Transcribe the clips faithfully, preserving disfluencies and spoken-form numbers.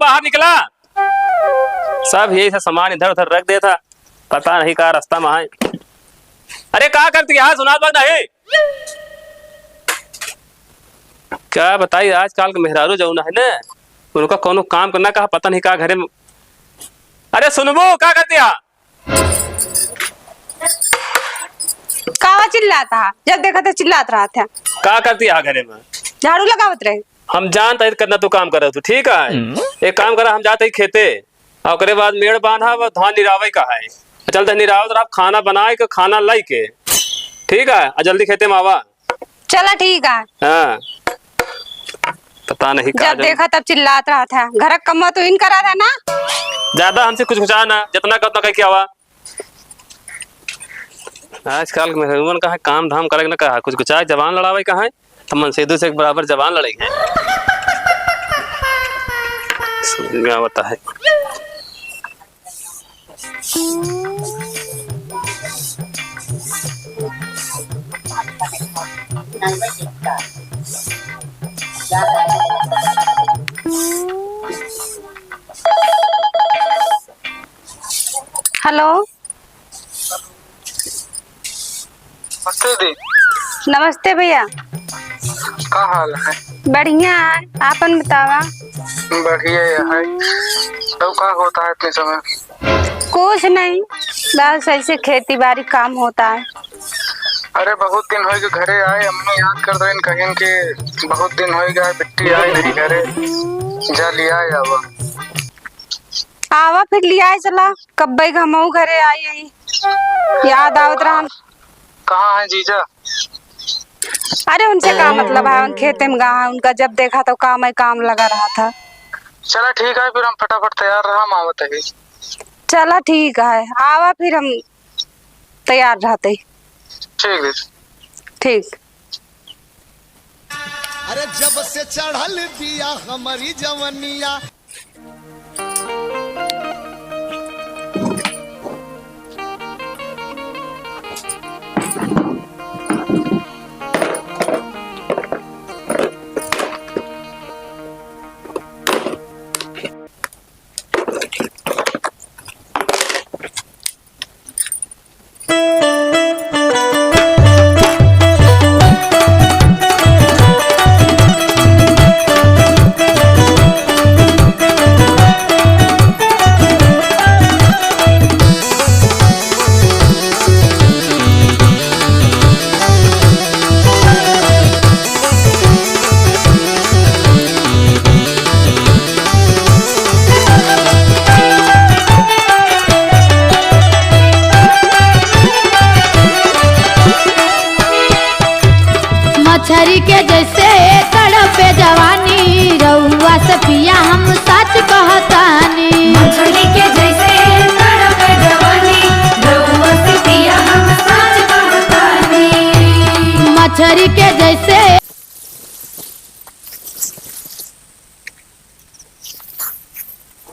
बाहर निकला। सब यही सब सामान इधर उधर रख देता, पता नहीं का रास्ता में है। अरे का करती है, सुनात बा नहीं? क्या बताई, आजकल के मेहरारू जौन है ना, उनका कौनो काम करना कहा, पता नहीं का घरे में। अरे सुनबू, का करती है? कावा चिल्लात हा? जब देखा तो चिल्लात रहत हा। का करती है घरे में? झाड़ू लगावत रहे। हम जानत ही कितना तू काम करत हू, ठीक है? हम्म। एक काम करा, हम जात ही खेते, और ओकरे बाद मेड़ बांधा, वो धान निरावे का है। चलते निरावत रहा, खाना बनाए के, खाना लाई के, ठीक है? और जल्दी खेते में आवा। चला ठीक है। हाँ। पता नहीं का जब जब देखा तब चिल्लात रहत हा। घर का कमवा तो इन करा था ना। ज्यादा हमसे कुछ कुछ ना, जितना का उतना कह के आवा। आजकल के मेहरुअन का है, काम धाम करे के ना कहा, कुछ कुछ आए, जबान लड़ावे का है, तो मनसेदू से एक बराबर जबान लड़े के है। समझ में आवता है। हेलो। नमस्ते दी। नमस्ते भैया। का हाल है? बढ़िया है, आपन बतावा। बढ़िया है। तो का होता है इतने समय? कुछ नहीं, बस ऐसे खेती बाड़ी काम होता है। अरे बहुत दिन होइगे घरे आए, अम्मी याद कर देन कहिन कि बहुत दिन होइगे बिट्टी आई नहीं घरे, जा लिया आवा। आवा फिर लियाए चला, कब्बे घमऊ घरे आई आई। याद आवत रहा। कहाँ है जीजा? अरे उनसे का मतलब है, उन खेते में गा है, उनका जब देखा तो काम ही काम लगा रहा था। चला ठीक है, फिर हम फटाफट तैयार रहा, हम आवत है। चला ठीक है, आवा फिर हम तैयार रहते। ठीक है। ठीक। अरे जब से चढ़ल बिया हमरी जवनिया। मछरी के जैसे तड़पे जवानी, रउआ से पिया हम सच कहतानी। मछरी के जैसे तड़पे जवानी, रउआ से पिया हम सच कहतानी। मछरी के जैसे।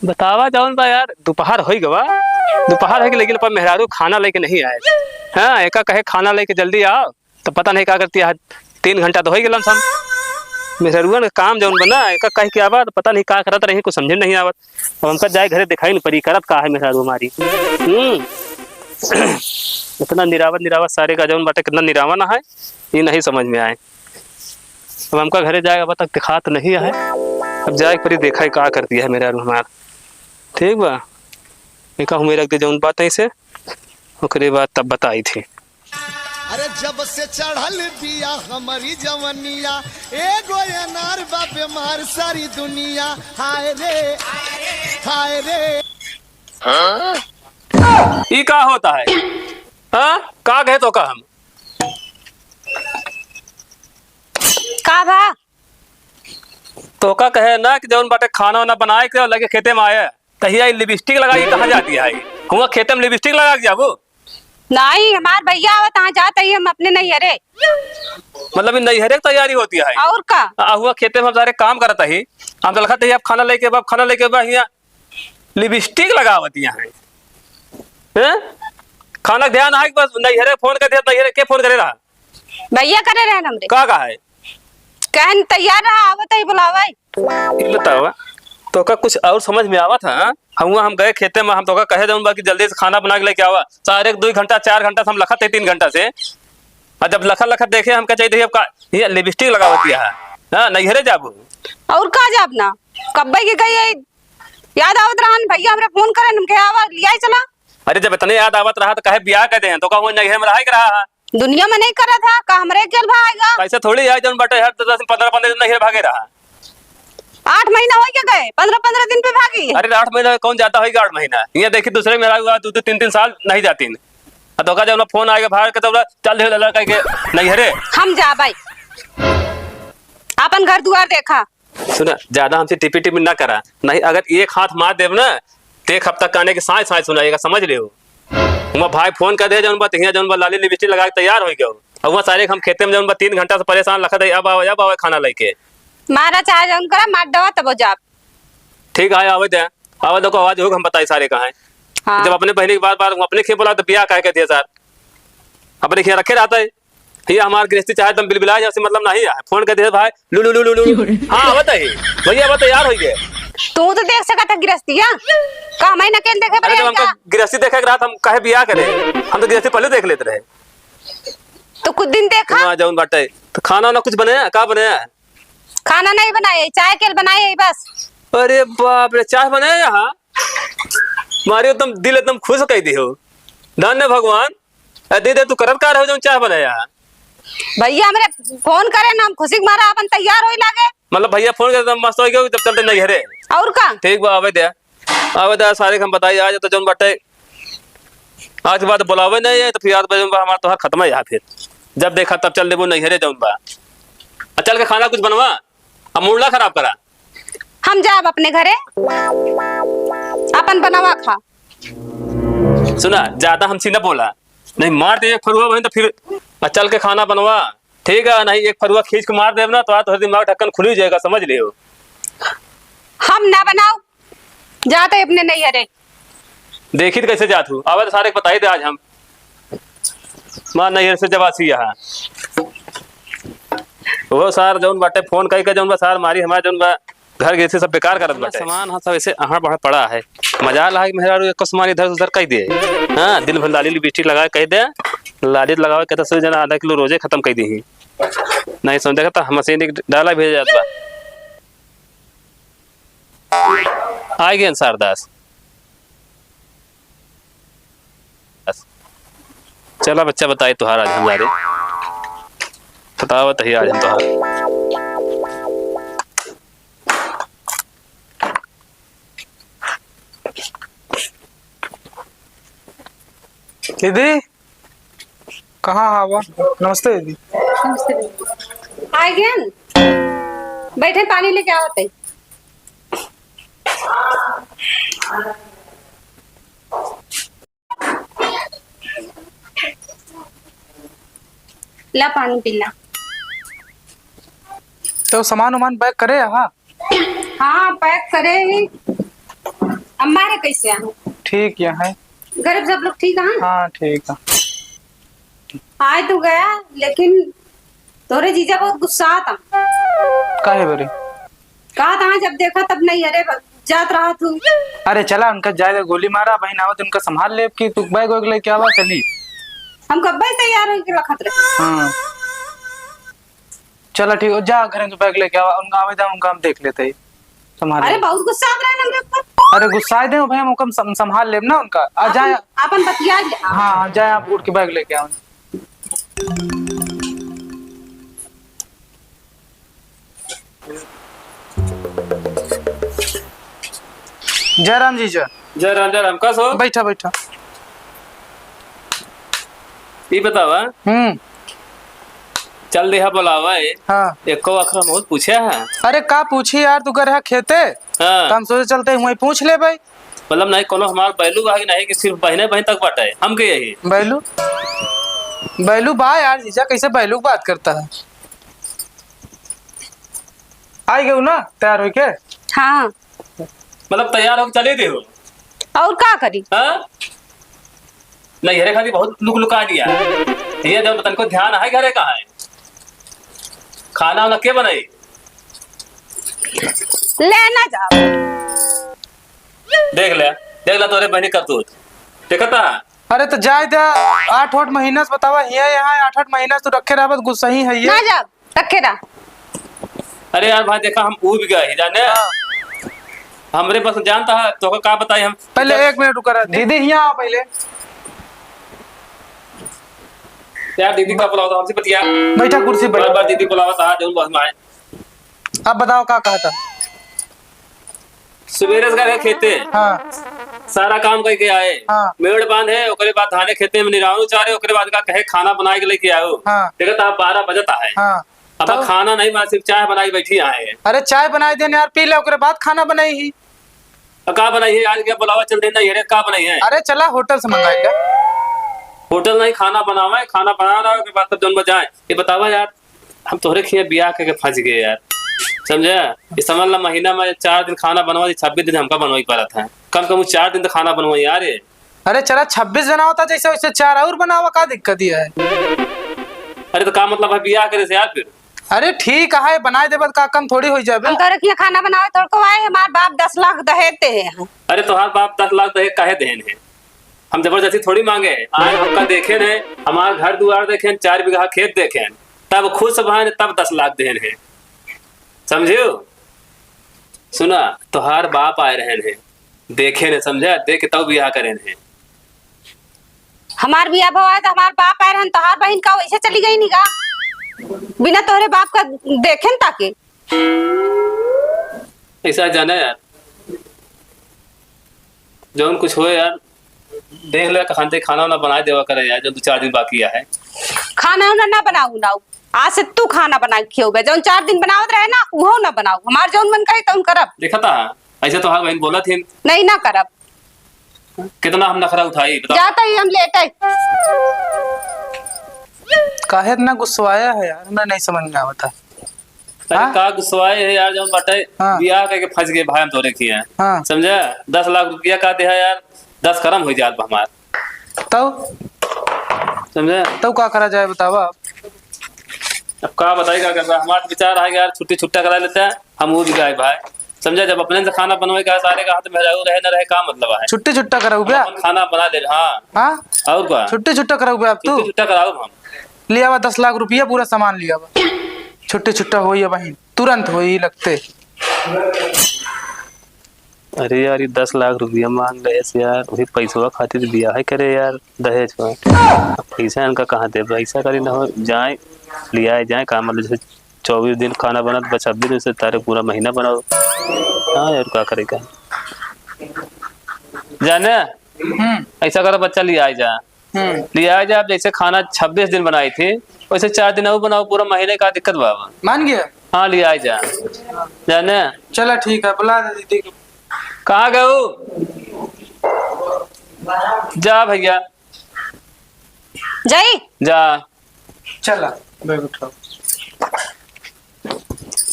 बतावा जौन बा यार, दोपहर होइ गवा, दोपहर होइ के, लेकिन पर मेहरारू खाना लेके नहीं आए। हाँ, एका कहे खाना लेके जल्दी आओ, तो पता नहीं का करती है। तीन घंटा तो होइ गेलन सन, मेहरारुअन का काम जौन बना, एका कह के आवा, तो पता नहीं का करत रही, कुछ समझे नहीं आवत। अब हमका जाए घरे दिखाई नहीं पड़ी, करत का है मेहरारू हमारी। हम्म। इतना निरावत, निरावत सारे का जौन बाटे, कितना निरावा ना है, ये नहीं समझ में आए। अब हमका घरे जाए, अब तक दिखात नहीं है। अब जाए के परी, देखा है का करती है मेहरारू हमार। ठीक बा, एका हुए रख दे जौन बात है से, ओकरे बाद तब बताई थी। अरे जब से चढ़ल बिया हमरी जवनिया, एगो अनार बा बेमार सारी दुनिया। हाय रे, हाय रे। ई का होता है? हाँ, का कहे तो का हम? का बा? तोका कहे ना कि जौन बाटे खाना वाना बनाए के लगे खेते में आए, तहिया ई लिपस्टिक लगा के कहाँ जाती है? हुआ खेते में लिपस्टिक लगा के जाबू? नहीं, हमार भैया आवत, हाँ जात ही हम अपने नैहरे। मतलब ई नैहरे की तैयारी होती है? और का? आ, हुआ खेते में हम सारे काम करत ही, हम तलखा तहिया अब खाना लेके बा, खाना लेके बा, हिया लिपस्टिक लगावत यहाँ है। हैं? खाना ध्यान आए कि बस नैहरे फोन कर दिया, नैहरे के फोन करे रहा? भैया करे रहन हमरे। का कहा है? कहन तैयार रहा, आवत ही बुलावे। ई बतावा, तोका कुछ और समझ में आवत है, हाँ? हम हुआ हम गए खेते में, हम तोका कहे जौन बा कि जल्दी से खाना बना के लेके आवा। सारे एक दो घंटा, चार घंटा से हम लखत है, तीन घंटा से। और जब लखत लखत देखे, हमका चाहिए, अब का, ये लिपस्टिक लगावत है, हाँ, नैहरे जाबू। और का जाब ना, कब्बे की गई है, याद आवत रहन, भैया हमरे फोन करे, हमके आवा, लियाई चला। अरे, जब इतने याद आवत रहा, तो काहे बियाह कर दे हैं? तो का वो नैहरे में रहे के रहा है? दुनिया में नहीं करत है, का हमरे अकेल भागेगा? ऐसे थोड़ी है, जौन बाटे हर दस दिन, पन्द्रह, पन्द्रह दिन नैहरे भागे रहा। आठ महीना हो गया गए, पन्द्रह, पन्द्रह दिन पे भागी। अरे, आठ महीना कौन जाता होगा, आठ महीना? ये देखी, दूसरे में रहा हुआ, दो, दो, तीन, तीन साल नहीं जाती। आ तो का जब फोन आएगा बाहर के, तो बोला, "चल दे लला," कह के नैहरे। हम जाबे, अपन घर दुआर देखा। सुना, ज्यादा हमसे टिपी टिपी ना करा, नहीं अगर एक हाथ मार देब ना, तो एक हफ्ता काने के साँय साँय सुनाएगा, समझ लियो। हुआ भाई फोन कर दे, जौन बा, तिहिया जौन बा, लाली लिपस्टिक लगा के तैयार हो गयो। और हुआ सारे हम खेते में जौन बा, तीन घंटा से परेशान लखत है, अब आवे, अब आवे खाना लेके। मारा चाहे जौन करा, मार दवा तब जाब। ठीक है, आवे दे, आवे दे को आवाज होगा, हम बताई सारे कहाँ है। हाँ। जब अपने बहनी के बार बार अपने खेत बोला तो बियाह काहे के दिया सर, अपने खेत रखे रहता है। ये हमार गृहस्थी चाहे तुम बिलबिलाए जाओ, से मतलब नहीं है। फोन कर दे भाई, लू, लू, लू, लू, लू। हाँ, आवत है। भैया, आवत है यार, होइए। तू तो देख सकत है गृहस्थिया। का हम ही नकेल देखे अरे, बड़े जब हमको का? गृहस्थी देखे के रात हम काहे बियाह करे? हम तो गृहस्थी पहले देख लेते रहे। तो कुछ दिन देखा। वहाँ जाऊन बाटे। तो खाना वाना कुछ बनाया? का बनाया? खाना नहीं बनाए, चाय केल बनाए है बस। अरे बाप रे, चाय बनाया यहाँ? मारे एकदम दिल एकदम खुश कर दी हो। धन्य भगवान। ए, दे दे, तू करत का रहो जौन चाय बनाया? भैया हमरे फोन करे ना, हम खुशी के मारा अपन तैयार होई लागे। मतलब भैया फोन करे तो मस्त हो गयो, जब चलते नैहरे। और का? ठीक बा, आवे दे, आवे दे, सारे के हम बताई, आज तो जौन बाटे, आज के बाद बुलावे नहीं है, तो फिर आज जौन बा हमार तोहार खत्म है यहाँ फिर। जब देखा तब चल देबो नैहरे जौन बा। आ चल के खाना कुछ बनवा, अब मूड ना खराब करा। हम जाब अपने घरे, अपन बनावा खा। सुना, ज्यादा हमसे न बोला, नहीं मार दे एक फरुआ बहन, तो फिर आ चल के खाना बनवा, ठीक है? नहीं एक फरुआ खींच के मार देब ना, तो आज तोहर दिमाग ढक्कन खुली जाएगा, समझ लियो। हम ना बनाओ, जाते अपने नैहरे। देखी तो कैसे जात हूँ, आवे तो सारे के बताई दे आज हम। मार नैहर से जब आसी यहाँ। वो सार जौन बाटे फोन कई के जौन बा सार मारी हमारे जौन बा घर गृहस्थी सब बेकार करत बाटे। सामान हाँ सब ऐसे अहाँ बड़ा पड़ा है। मजाल है कि मेहरारू एको सामान इधर उधर कई दे। हाँ, दिन भर लाली लिपस्टिक लगाए कई दे। लाली लगावे के तो सौ जना आधा किलो रोजे खत्म कई दी। नहीं समझ देखा तो मशीन एक डाला भेज जात बा। आ गए अंसार दास। चला बच्चा, बताए तुहार आज हम जा रहे। बताओ, बताइए आज हम तुहार। दीदी, कहाँ हवा? नमस्ते दीदी। नमस्ते दीदी। आ गए न? बैठे, पानी लेके आवत है। ला पानी पी ला। तो सामान उमान पैक करे, हाँ? हाँ, पैक करे ही। अम्मा रे कैसे हैं? ठीक है। घर में सब लोग ठीक हैं? हाँ, ठीक है। आए तो गया, लेकिन तोरे जीजा बहुत गुस्सा आता। काहे बरे? कहा था, जब देखा तब नहीं, अरे, जात रहा तू। अरे चला, उनका जाए दे, गोली मारा, बहन आवत, उनका संभाल ले, कि तू बैग वैग लेके आवा, चली। हम कब से तैयार होके रखत रहे। हाँ। चला ठीक हो, जा घर में बैग लेके आवा, उनका आवे दे, उनका हम देख लेते हैं, संभाल अरे ले। बहुत गुस्सा आ रहा है हमरे ऊपर। अरे गुस्सा दे भाई, हम ओकम सम-, संभाल लेब ना उनका। आ अपन, जाए। अपन बतिया ले। हाँ, हाँ, जाए आप उठ के बैग लेके आओ। जय राम जीजा। जय राम, जय राम। कस हो? बैठा, बैठा। ई बतावा। हम्म। चल देहा बोलावा है। हाँ। एको अखरा बहुत पूछे है। अरे का पूछी यार, तू गए रहा खेते। हाँ। तो हम सोचे चलते हुए पूछ ले भाई। मतलब नहीं कोनो हमार बैलू बा कि नहीं कि सिर्फ बहने बहन तक बाटे, हम के यही। बैलू? बैलू बा यार, जीजा कैसे बैलू की बात करता है? आई गयो ना तैयार होके? हाँ। मतलब तैयार होके चले दे हो? और का करी? हाँ? नहीं, हेरे खाली बहुत लुक लुका दिया। ये जब तनको ध्यान है घरे का है? खाना वाना के बनाई? ले ना जाओ। देख ले, देख ले तोरे बहिनी करतूत। देखता? अरे तो जाए दे, आठ आठ महीना से बतावा, हिया यहाँ आठ आठ महीना से तू रखे रहबा, गुस्सा ही है ये। ना जा, रखे रहा। अरे यार भाई, देखा, हम ऊब गए ही, जाने? हाँ। हमरे पास जानता है, तोहका का बताई हम। पहले एक मिनट रुका रहा। दीदी, हिया आओ पहले। यार, दीदी का बुलावा था, हमसे बतिया। बैठा कुर्सी पर। बार बार दीदी बुलावा था, जरूर बस में आए। अब बताओ, का कहा था? सुबेरे से गए खेते। हाँ। सारा काम करके आए। हाँ। मेड़ बांधे, ओकरे बाद धाने खेते में निरावनु चारे, ओकरे बाद का कहे खाना बनाए के लेके आओ। हाँ। देखा था, बारह बजता है। हाँ। अब तब? खाना नहीं बना, सिर्फ चाय बनाई बैठी आए। अरे चाय बनाई देन यार, पी ले, ओकरे बाद खाना बनाई ही। अब का बनाई है यार, क्या बुलावा चल देना, ये रे, का बनाई है? अरे चला होटल से मंगाई ले। होटल नहीं, खाना बनावा है, खाना बना रहा है, ओकरे बाद तब जौन बजाए। ये बतावा यार, हम तोहरे खिया बियाह करके फंस गए यार, समझा? ये समझ ला, महीना में चार दिन खाना बनवा दी, छब्बीस दिन हमका बनवाई पड़त है। कम से कम चार दिन तो खाना बनवाई यार। ये अरे चला, छब्बीस बनावा था, जैसे वैसे चार और बनावा, का दिक्कत ही है? अरे तो का मतलब है बियाह करे से यार फिर? अरे ठीक है, बनाए देबे तो का कम थोड़ी हो जाबे। हम तोरे खिया खाना बनावे थोड़को आए, हमार बाप दस लाख दहेज दे हैं। अरे तोहार बाप दस लाख दहेज काहे देन है? हम जबरदस्ती थोड़ी मांगे हैं। आज हमका देखेन है, हमार घर दुआर देखेन, चार बीघा खेत देखेन, तब खुश भएन, तब दस लाख देन है, समझियो? सुना, तोहार बाप आए रहेन है, देखेन है, समझा, देख के तब बियाह करेन है। हमार बियाह भवा है तो हमार बाप आए रहेन, तोहार बहिन का वैसे चली गई नी का? बिना तोहरे बाप का देखेन ताके। ऐसा जाना यार, जौन कुछ होए यार, देख ले, कखन ते खाना वाना बनाए देवा करे यार, जो दो चार दिन बाकी है। खाना वाना ना बनाऊ, बनाऊ, आज से तू खाना बना के खियौबे। जौन चार दिन बनावत रहे ना, उहो ना बनाऊ। हमार जौन मन करे तौन करब। देखा था, ऐसे तोहार बहिन बोलत हिन। नहीं, ना करब। कितना हम नखरा उठाई, बताओ। जाता ही हम लेटे। काहे इतना गुस्सवाया है यार, हमरा नहीं समझ में आवता। अरे हाँ? का गुस्सवाए है यार, जौन बाटे हाँ। बियाह करके फंस गए भाई हम तोरे खिया। हाँ। समझा? दस लाख रुपया का देहा यार, दस करम हो जात बा हमार। तब? समझा? तब का करा जाए बतावा? अब का बताई, का करबा? हमार तो विचार है यार, छुट्टी छुट्टा करा लेता है, हम वो भी गायब है। समझा, जब अपने से खाना बनवे का सारे का हाथ में मेहरारू रहे न रहे, का मतलब है? छुट्टी छुट्टा कराऊ बे? अपन खाना बना ले, हाँ। हाँ? और का? छुट्टी छुट्टा कराऊ बे अब तू? छुट्टी छुट्टा कराऊ हम। ले आवा दस लाख रुपया, पूरा सामान ले आवा। छुट्टी छुट्टा होई अब वहीं, तुरंत होई लगते। अरे यार, ये दस लाख रुपया मांग रहे से यार, वही पैसवा खातिर बियाह करे यार, दहेज में। अब पैसा इनका कहाँ दे? पैसा करी ना हो, जाए, लियाए जाए, काम मतलब जैसे चौबीस दिन खाना बनत बा, छब्बीस दिन से तारे पूरा महीना बनाओ। हाँ यार, का करे का? जाने, हम्म। ऐसा करो, बच्चा लियाए जा। हम्म। लियाए जा, अब जैसे खाना छब्बीस दिन बनाई थी, वैसे चार दिन और बनाओ, पूरा महीने का दिक्कत बा। मान गया? हाँ, लियाए जा। जाने? चला ठीक है, बुला दे दीदी को। कहाँ गऊ? जा भैया। जाई? जा। चला, बैग उठाओ।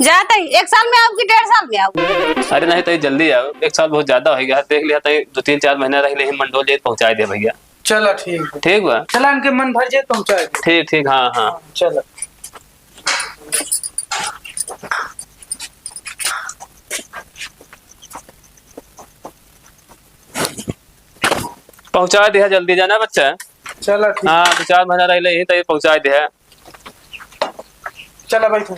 जात ही, एक साल में आऊ कि डेढ़ साल में आऊ? अरे नहीं, तो जल्दी आओ, एक साल बहुत ज्यादा हो गया, देख लिया, तो दो तीन चार महीना रह ले, मंडोल जे पहुँचाए दे भैया। चला, ठीक है। ठीक बा? चला, इनके मन भर जाए, पहुँचाए दे। ठीक, ठीक, हाँ, हाँ। हाँ, चला। पहुँचा दिया जल्दी, जाना बच्चा। चला, ठीक। हाँ, दो चार महीना रह ले, यहीं तक पहुँचा दिया। चला, बैठ।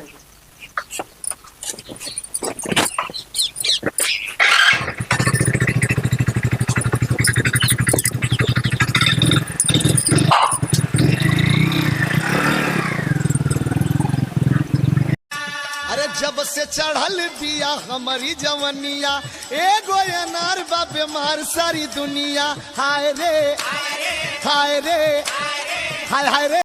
अरे जब से चढ़ल बिया हमरी जवनिया, एगो अनार बा बीमार सारी दुनिया। हाय रे, हाय रे, हाय, हाय रे।